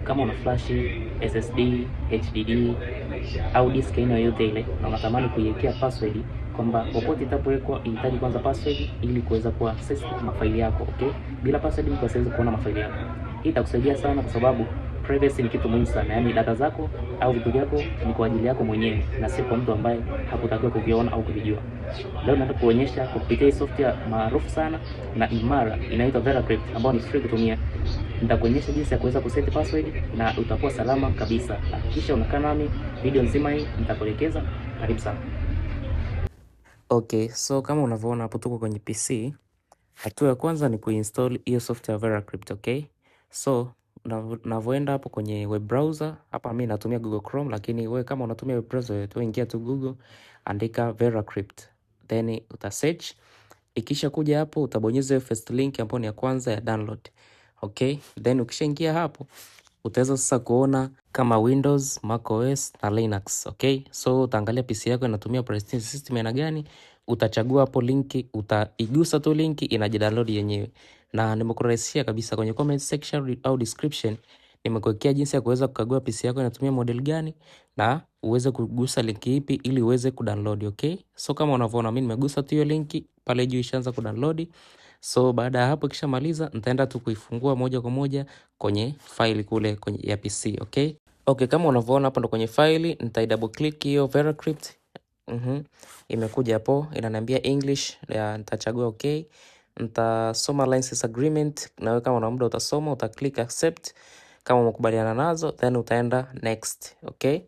Kama una flash, SSD, HDD au disk aina yoyote ile na unatamani kuiwekea password kwamba popote itapowekwa ihitaji kwanza password ili kuweza ku access mafaili yako, okay? Bila password mtu asiweze kuona mafaili yako. Hii itakusaidia sana kwa sababu privacy ni kitu muhimu sana, yaani data zako au vitu vyako ni kwa ajili yako mwenyewe na sio kwa mtu ambaye hakutakiwa kuviona au kuvijua. Leo nataka kuonyesha kwa kupitia hii software maarufu sana na imara inaitwa VeraCrypt ambayo ni free kutumia. Nitakuonyesha jinsi ya kuweza kuset password na utakuwa salama kabisa. Hakikisha unakaa nami video nzima hii, nitakuelekeza. Karibu sana. Okay, so kama unavyoona hapo tuko kwenye PC. Hatua ya kwanza ni kuinstall hiyo software VeraCrypt, okay? So navyoenda hapo kwenye web browser, hapa mimi natumia Google Chrome, lakini wewe kama unatumia web browser yoyote, ingia tu Google, andika VeraCrypt, then uta search. Ikisha kuja hapo utabonyeza hiyo first link ambayo ni ya kwanza ya download. Okay, then ukishaingia hapo utaweza sasa kuona kama Windows, macOS na Linux. Okay, so utaangalia PC yako inatumia operating system aina gani, utachagua hapo linki, utaigusa tu linki inajidownload yenyewe. Na nimekurahisishia kabisa kwenye comment section au description nimekuwekea jinsi ya kuweza kukagua PC yako inatumia model gani na uweze kugusa linki ipi ili uweze kudownload. Okay, so kama unavyoona mimi nimegusa tu hiyo linki pale juu ishaanza kudownload. So baada ya hapo ikishamaliza nitaenda tu kuifungua moja kwa moja kwenye file kule kwenye ya PC, okay? Okay, kama unavyoona hapo ndo kwenye file, nitai double click hiyo VeraCrypt. Imekuja hapo inaniambia English, ya nitachagua okay. Nitasoma license agreement, na wewe kama una muda utasoma, uta click accept kama umekubaliana nazo, then utaenda next, okay?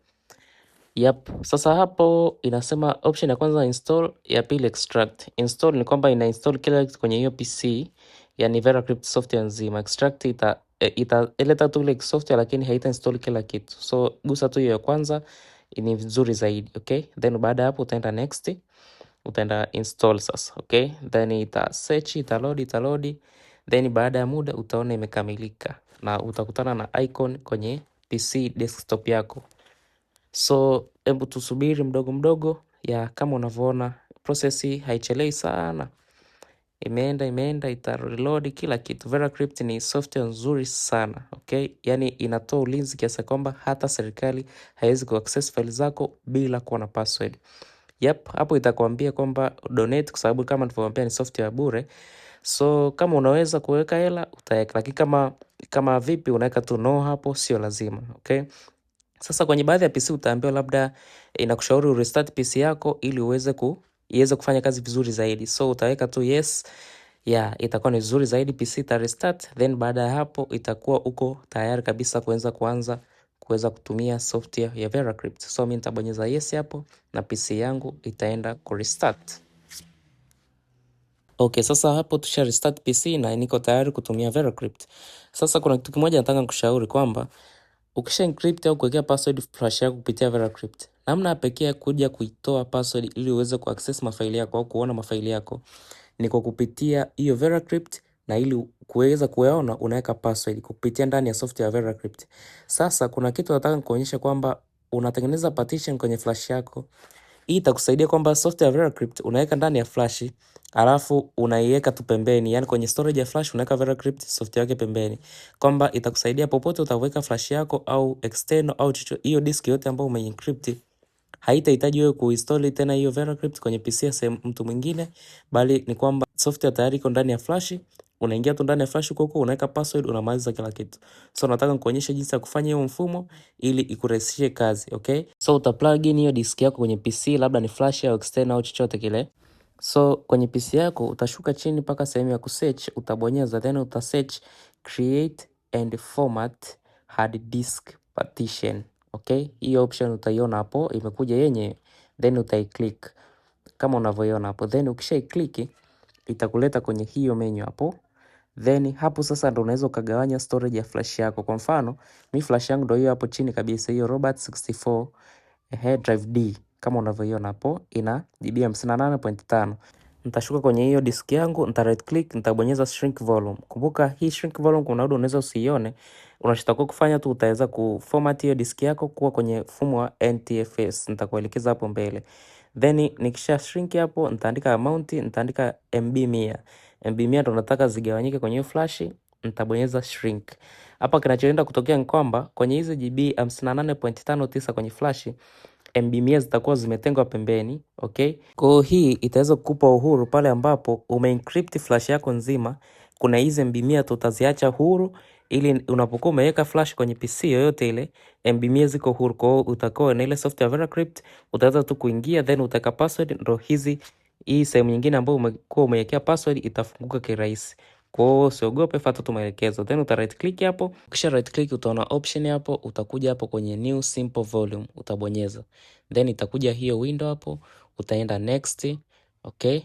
Yep. Sasa hapo inasema option ya kwanza install, ya pili extract. Install ni kwamba ina install kila kitu kwenye hiyo PC, yani VeraCrypt software nzima. Extract italeta tu ile software lakini haita install kila kitu. So gusa tu hiyo ya kwanza ni nzuri zaidi, okay? Then baada ya hapo utaenda next, utaenda install sasa, okay? Then ita search, ita load, ita load. Then baada ya muda utaona imekamilika na utakutana na icon kwenye PC desktop yako. So hebu tusubiri mdogo mdogo, ya kama unavyoona process hii haichelei sana, imeenda imeenda, ita reload kila kitu. VeraCrypt ni software nzuri sana, okay? Yani inatoa ulinzi kiasi kwamba hata serikali haiwezi kuaccess file zako bila kuwa na password. Yep, hapo itakwambia kwamba donate kwa sababu kama nilivyokuambia ni software ya bure. So kama unaweza kuweka hela utaweka, lakini kama vipi unaweka tu no hapo, sio lazima, okay? Sasa kwenye baadhi ya PC utaambiwa labda inakushauri urestart PC yako ili iweze kufanya kazi vizuri zaidi. So utaweka tu yes, yeah, itakuwa ni vizuri zaidi, PC ita restart, then baada ya hapo itakuwa uko tayari kabisa kuanza kuweza kutumia software ya VeraCrypt. So mimi nitabonyeza yes hapo na PC yangu itaenda ku restart. Okay, sasa hapo tusha restart PC na niko tayari kutumia VeraCrypt. Sasa kuna kitu kimoja nataka nikushauri kwamba ukisha encrypt au kuwekea password flash yako kupitia VeraCrypt, namna pekee ya kuja kuitoa password ili uweze kuaccess mafaili yako au kuona mafaili yako ni kwa kupitia hiyo VeraCrypt, na ili kuweza kuyaona unaweka password kupitia ndani ya software ya VeraCrypt. Sasa kuna kitu nataka nikuonyesha kwamba unatengeneza partition kwenye flash yako. Hii itakusaidia kwamba software ya VeraCrypt unaweka ndani ya flash, alafu unaiweka tu pembeni, yani kwenye storage ya flash unaweka VeraCrypt software yake pembeni, kwamba itakusaidia popote utaweka flash yako au external au chochote, hiyo disk yote ambayo umeencrypt haitahitaji wewe kuinstall tena hiyo VeraCrypt kwenye PC ya sehemu mtu mwingine, bali ni kwamba software tayari iko ndani ya flash. Unaingia tu ndani ya flash huko huko, unaweka password, unamaliza kila kitu. So nataka nikuonyeshe jinsi ya kufanya hiyo mfumo ili ikurahisishie kazi, okay? So uta plug in hiyo disk yako kwenye PC, labda ni flash au external au chochote kile. So kwenye PC yako utashuka chini mpaka sehemu ya kusearch, utabonyeza then uta search create and format hard disk partition. Okay, hiyo option utaiona hapo imekuja yenyewe, then utaiclick kama unavyoiona hapo. Then ukishaiclick itakuleta kwenye hiyo menu hapo. Then hapo sasa ndo unaweza ukagawanya storage ya flash yako. Kwa mfano, mi flash yangu ndo hiyo hapo chini kabisa, hiyo Robert 64 drive D kama unavyoiona hapo ina GB 58.5. Nitashuka kwenye hiyo disk yangu, nita right click, nitabonyeza shrink volume. Kumbuka hii shrink volume kuna muda unaweza usiione. Unachotakiwa kufanya tu utaweza kuformat hiyo disk yako kuwa kwenye mfumo wa NTFS. Nitakuelekeza hapo mbele. Then nikisha shrink hapo nitaandika amount, nitaandika MB 100. MB 100 ndo nataka zigawanyike kwenye hiyo flash. Nitabonyeza shrink. Hapa kinachoenda kutokea ni kwamba kwenye hizi GB 58.59 kwenye flash, MB 100 zitakuwa zimetengwa pembeni, okay? Kwa hiyo hii itaweza kukupa uhuru pale ambapo umeencrypt flash yako nzima, kuna hizi MB 100 tutaziacha huru ili unapokuwa umeweka flash kwenye PC yoyote ile, MB 100 ziko huru. Kwa hiyo utakuwa na ile software VeraCrypt, utaweza tu kuingia then utaweka password, ndo hizi hii sehemu nyingine ambayo umekuwa umewekea password itafunguka kirahisi. Kwa hiyo usiogope, fuata tu maelekezo. Then uta right click hapo. Kisha right click utaona option hapo, utakuja hapo kwenye new simple volume utabonyeza. Then itakuja hiyo window hapo, utaenda next, okay?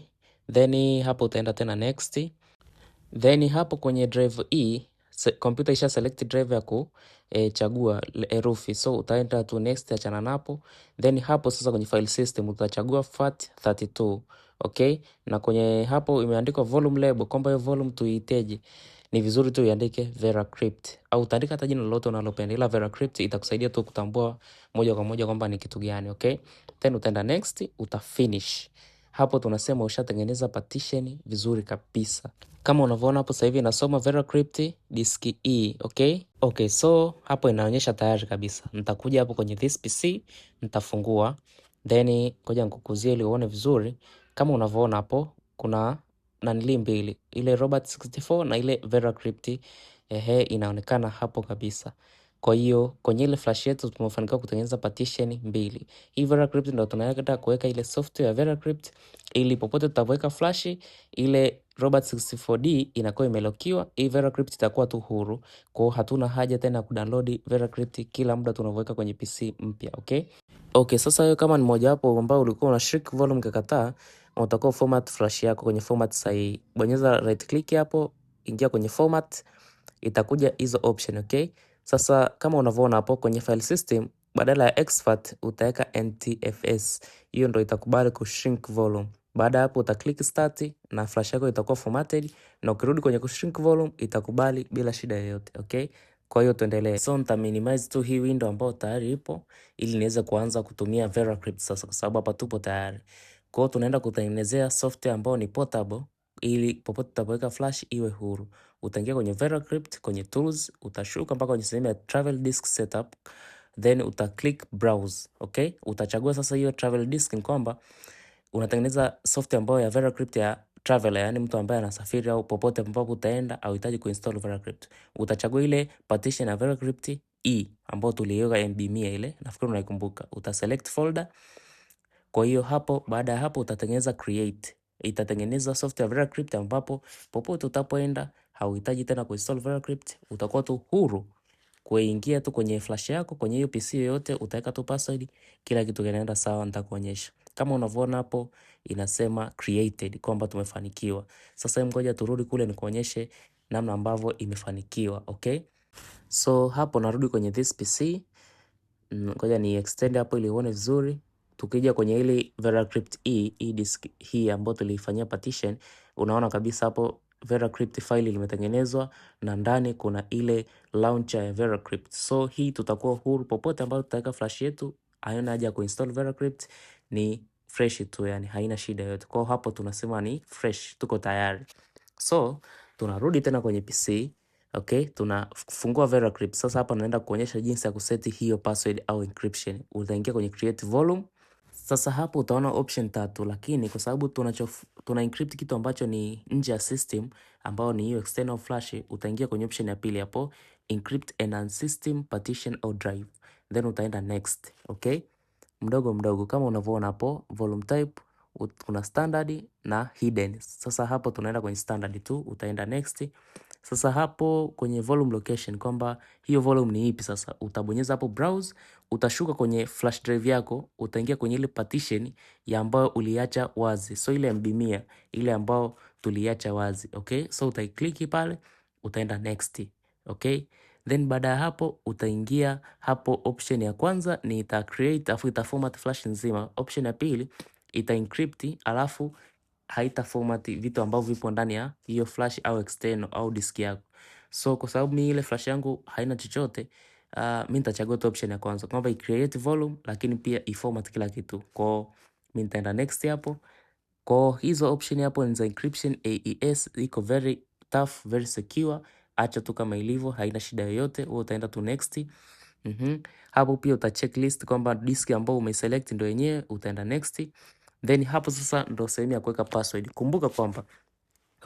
Then hapo utaenda tena next. Then hapo kwenye drive E, computer isha select drive ya kuchagua herufi. So utaenda tu next, achana napo. Then hapo sasa kwenye file system utachagua FAT32. Okay? Na kwenye hapo imeandikwa volume label kwamba hiyo volume tuiiteje. Ni vizuri tu iandike VeraCrypt au utaandika hata jina lolote unalopenda, ila VeraCrypt itakusaidia tu kutambua moja kwa moja kwamba ni kitu gani, okay? Then utaenda next, uta finish. Hapo tunasema ushatengeneza partition vizuri kabisa. Kama unavyoona hapo sasa hivi inasoma VeraCrypt disk E, okay? Okay, so hapo inaonyesha tayari kabisa. Nitakuja hapo kwenye this PC, nitafungua. Then ngoja nikukuzie ili uone vizuri. Kama unavyoona hapo kuna nanili mbili, ile Robert 64 na ile VeraCrypt, ehe, inaonekana hapo kabisa. Kwa hiyo kwenye ile flash yetu tumefanikiwa kutengeneza partition mbili. Hii VeraCrypt ndio tunaenda kuweka ile software ya VeraCrypt ili popote tutapoweka flash ile Robert 64D inakuwa imelokiwa, hii VeraCrypt itakuwa tu huru. Kwa hiyo hatuna haja tena ya kudownload VeraCrypt kila muda tunavyoweka kwenye PC mpya, okay? Okay, sasa wewe kama ni mmoja wapo ambao ulikuwa una shrink volume kakataa, utakuwa format flash yako kwenye format sahihi. Bonyeza right click hapo, ingia kwenye format, itakuja hizo option, okay? Sasa kama unavyoona hapo kwenye file system, badala ya exFAT utaweka NTFS. Hiyo ndo itakubali ku shrink volume. Baada ya hapo uta click start na flash yako itakuwa formatted, na ukirudi kwenye ku shrink volume itakubali bila shida yoyote, okay? Kwa hiyo tuendelee. So nita minimize tu hii window ambayo tayari ipo ili niweze kuanza kutumia VeraCrypt sasa, kwa sababu hapa tupo tayari. Kwa hiyo tunaenda kutengenezea software ambayo ni portable ili popote utapoweka flash iwe huru. Utaingia kwenye VeraCrypt, kwenye tools, utashuka mpaka kwenye sehemu ya travel disk setup, then uta click browse, okay? Utachagua sasa hiyo travel disk, ni kwamba unatengeneza software ambayo ya VeraCrypt ya traveler, yani mtu ambaye anasafiri au popote ambapo utaenda auhitaji kuinstall VeraCrypt. Utachagua ile partition ya VeraCrypt E ambayo tuliiweka MB 100 ile, nafikiri unaikumbuka. Uta select folder. Kwa hiyo hapo, baada ya hapo utatengeneza create. Itatengeneza software VeraCrypt ambapo popote utapoenda hauhitaji tena kuinstall VeraCrypt, utakuwa tu huru kuingia tu kwenye flash yako kwenye hiyo PC yoyote, utaweka tu password, kila kitu kinaenda sawa. Nitakuonyesha kama unavyoona hapo inasema created kwamba tumefanikiwa. Sasa ngoja turudi kule nikuonyeshe namna ambavyo imefanikiwa, okay? So hapo narudi kwenye this PC, ngoja ni extend hapo ili uone vizuri. Tukija kwenye ile VeraCrypt E, hii disk hii ambayo tuliifanyia partition, unaona kabisa hapo VeraCrypt file limetengenezwa na ndani kuna ile launcher ya VeraCrypt. So hii tutakuwa huru popote ambapo tutaweka flash yetu, haina haja ya kuinstall VeraCrypt, ni fresh tu, yani haina shida yoyote. Kwa hapo tunasema ni fresh, tuko tayari. So tunarudi tena kwenye PC. Okay, tunafungua VeraCrypt. Sasa hapa naenda kuonyesha jinsi ya kuseti hiyo password au encryption. Utaingia kwenye create volume. Sasa hapo utaona option tatu, lakini kwa sababu tuna encrypt kitu ambacho ni nje ya system ambao ni hiyo external flash, utaingia kwenye option ya pili hapo, encrypt an system partition or drive. Then utaenda next, okay? Mdogo mdogo kama unavyoona hapo, volume type kuna standard na hidden. Sasa hapo tunaenda kwenye standard tu, utaenda next. Sasa hapo kwenye volume location kwamba hiyo volume ni ipi sasa, utabonyeza hapo browse, utashuka kwenye flash drive yako, utaingia kwenye ile partition ya ambayo uliacha wazi. So ile MB 100 ile ambayo tuliacha wazi, okay? So utaiclick pale, utaenda next, okay? Then baada ya hapo utaingia hapo option ya kwanza ni ita create afu ita format flash nzima. Option ya pili ita encrypt alafu haita format vitu ambavyo vipo ndani ya hiyo flash au external au disk yako. So kwa sababu mimi ile flash yangu haina chochote, mimi nitachagua tu option ya kwanza kwamba i create volume lakini pia i format kila kitu. Kwa mimi nitaenda next hapo. Kwa hizo option hapo ni za encryption AES, iko very tough, very secure. Acha tu kama ilivyo, haina shida yoyote. Wewe utaenda tu next. Hapo pia uta checklist kwamba disk ambayo umeselect ndio yenyewe, utaenda next. Then hapo sasa ndo sehemu ya kuweka password. Kumbuka kwamba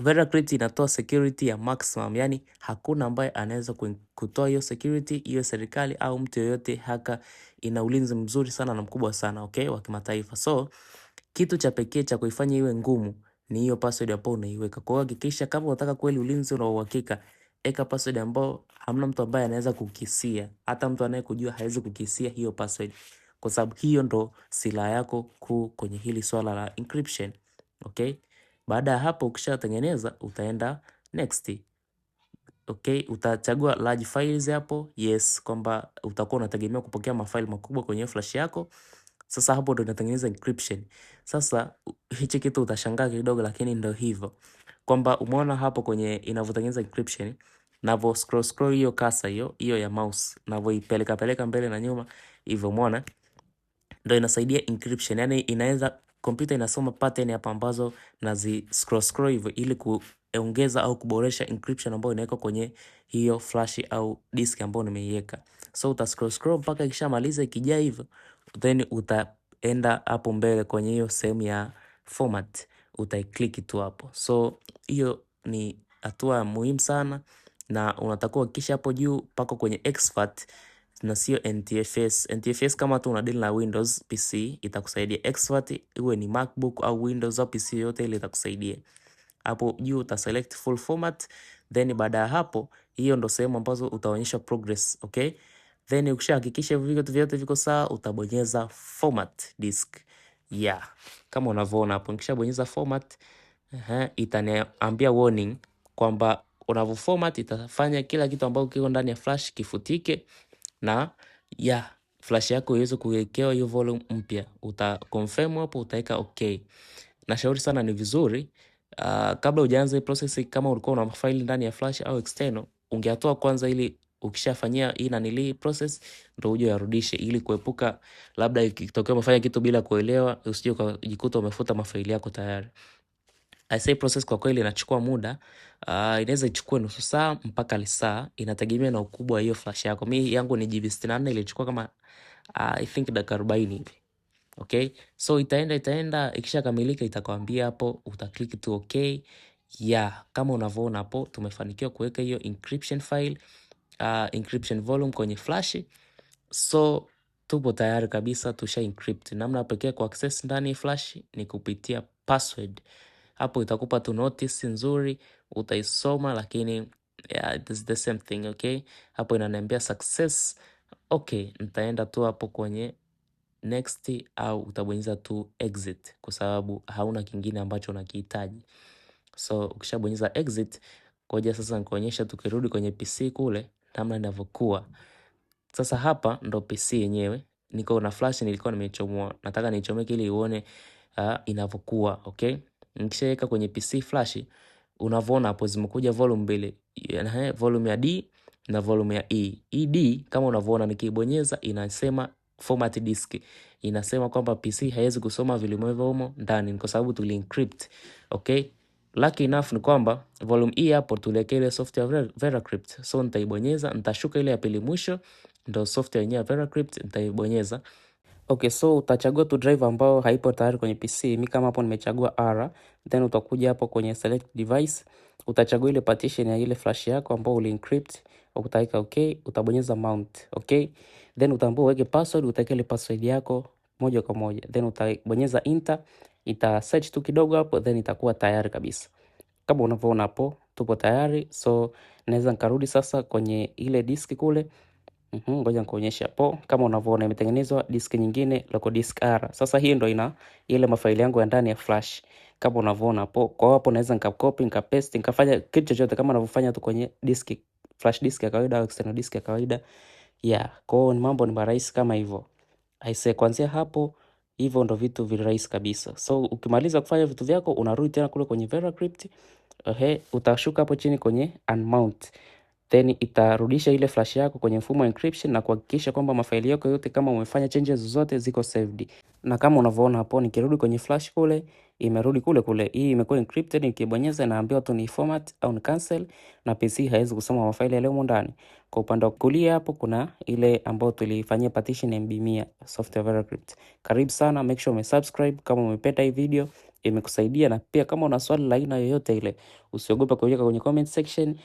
VeraCrypt inatoa security ya maximum, yani hakuna ambaye anaweza kutoa hiyo security, iwe serikali au mtu yoyote haka. Ina ulinzi mzuri sana na mkubwa sana, okay, wa kimataifa. So kitu cha pekee cha kuifanya iwe ngumu ni hiyo password ambayo unaiweka. Kwa hiyo hakikisha kama unataka kweli ulinzi na uhakika, eka password ambayo hamna mtu ambaye anaweza kukisia, hata mtu anayekujua hawezi kukisia hiyo password, kwa sababu hiyo ndo silaha yako kuu kwenye hili swala la encryption. Okay? Baada ya hapo ukishatengeneza utaenda next. Okay, utachagua large files hapo, yes, kwamba utakuwa unategemea kupokea mafaili makubwa kwenye flash yako. Sasa hapo ndo inatengeneza encryption. Sasa hichi kitu utashangaa kidogo, lakini ndo hivyo kwamba umeona hapo kwenye inavyotengeneza encryption, navyo scroll scroll hiyo kasa hiyo hiyo ya mouse navyoipeleka peleka mbele na nyuma hivyo, umeona ndo inasaidia encryption. Yani inaweza kompyuta inasoma pattern hapa ambazo nazi scroll scroll hivyo ili kuongeza au kuboresha encryption ambayo inawekwa kwenye hiyo flash au disk ambayo nimeiweka. So uta scroll scroll mpaka ikishamaliza ikijaa hivyo, then utaenda hapo mbele kwenye hiyo sehemu ya format, utaiclick tu hapo. So hiyo ni hatua muhimu sana, na unatakiwa hakikisha hapo juu pako kwenye exFAT na sio NTFS. NTFS kama tu una deal na Windows PC itakusaidia. exFAT iwe ni MacBook au Windows au PC yoyote ile itakusaidia. Hapo juu uta select full format, then baada ya hapo hiyo ndo sehemu ambazo utaonyesha progress, okay? Then ukishahakikisha hivi vitu vyote viko sawa, utabonyeza format disk. Yeah, kama unavyoona hapo, nikishabonyeza format, itaniambia warning kwamba unavyo format itafanya kila kitu ambacho kiko ndani ya flash kifutike na ya flash yako iweze kuwekewa hiyo volume mpya. Uta confirm hapo, utaweka okay. Nashauri sana ni vizuri kabla hujaanza hii process, kama ulikuwa una faili ndani ya flash au external, ungeatoa kwanza, ili ukishafanyia hii nanili process ndo uje uyarudishe, ili kuepuka labda ikitokea umefanya kitu bila kuelewa, usije ukajikuta umefuta mafaili yako tayari. I say process kwa kweli inachukua muda, inaweza ichukue nusu saa mpaka lisaa, inategemea na ukubwa wa hiyo flash yako. Mi yangu ni GB 64 ilichukua kama I think dakika 40 hivi. Okay, so itaenda, ikishakamilika itakwambia hapo, utaklik tu okay. Yeah, kama unavyoona hapo tumefanikiwa kuweka hiyo encryption file, encryption volume kwenye flash. So tupo tayari kabisa, tusha encrypt. Namna pekee ku access ndani ya flash ni kupitia password. Hapo itakupa tu notice nzuri, utaisoma, lakini yeah, it is the same thing, okay? Hapo inaniambia success. Okay, nitaenda tu hapo kwenye next au utabonyeza tu exit kwa sababu hauna kingine ambacho unakihitaji. So ukishabonyeza exit, ngoja sasa nikuonyesha tukirudi kwenye PC kule namna inavyokuwa. Sasa hapa ndo PC yenyewe, niko na flash nilikuwa nimeichomoa, nataka niichomeke ili uone inavyokuwa. Okay, nikishaweka kwenye PC flash, unavyoona hapo zimekuja volume mbili, volume ya D na volume ya E. E D kama unavyoona nikiibonyeza inasema format disk, inasema kwamba PC haiwezi kusoma vilivyomo humo ndani kwa sababu tuli encrypt. Okay, lucky enough ni kwamba volume E hapo tuliwekea ile software VeraCrypt, so nitaibonyeza, nitashuka ile ya pili mwisho ndo software yenyewe ya VeraCrypt nitaibonyeza. Okay, so utachagua tu drive ambayo haipo tayari kwenye PC. Mimi kama hapo nimechagua R, then utakuja hapo kwenye select device, utachagua ile partition ya ile flash yako ambayo uli encrypt, utaweka okay, utabonyeza mount, okay? Then utaambiwa uweke password, utaweka ile password yako moja kwa moja. Then utabonyeza enter, ita search tu kidogo hapo, then itakuwa tayari kabisa. Kama unavyoona hapo tupo tayari, so naweza nikarudi sasa kwenye ile disk kule. Ngoja nikuonyeshe hapo. Kama unavyoona imetengenezwa disk nyingine local disk R. Sasa hii ndo ina ile mafaili yangu ya ndani ya flash kama unavyoona hapo. Kwa hapo naweza nikakopi, nikapaste, nikafanya kitu chochote kama unavyofanya tu kwenye disk, flash disk ya kawaida au external disk ya kawaida. Yeah, kwa hiyo mambo ni marahisi kama hivyo. I say kuanzia hapo hivyo ndo vitu virahisi kabisa. So ukimaliza kufanya vitu vyako unarudi tena kule kwenye VeraCrypt. Ehe, utashuka hapo chini kwenye unmount. Then itarudisha ile flash yako kwenye mfumo wa encryption na kuhakikisha kwamba mafaili yako yote kama umefanya changes zozote ziko saved. Na kama unavyoona hapo nikirudi kwenye flash kule Imerudi kule kule. Hii imekuwa encrypted, nikibonyeza naambiwa tu ni format au ni cancel, na PC haiwezi kusoma mafaili yaliyomo ndani. Kwa upande wa kulia hapo kuna ile ambayo tulifanyia partition MB 100 software VeraCrypt. Karibu sana, make sure umesubscribe kama umependa hii video imekusaidia, na pia kama una swali la aina yoyote ile usiogope kuweka kwenye comment section.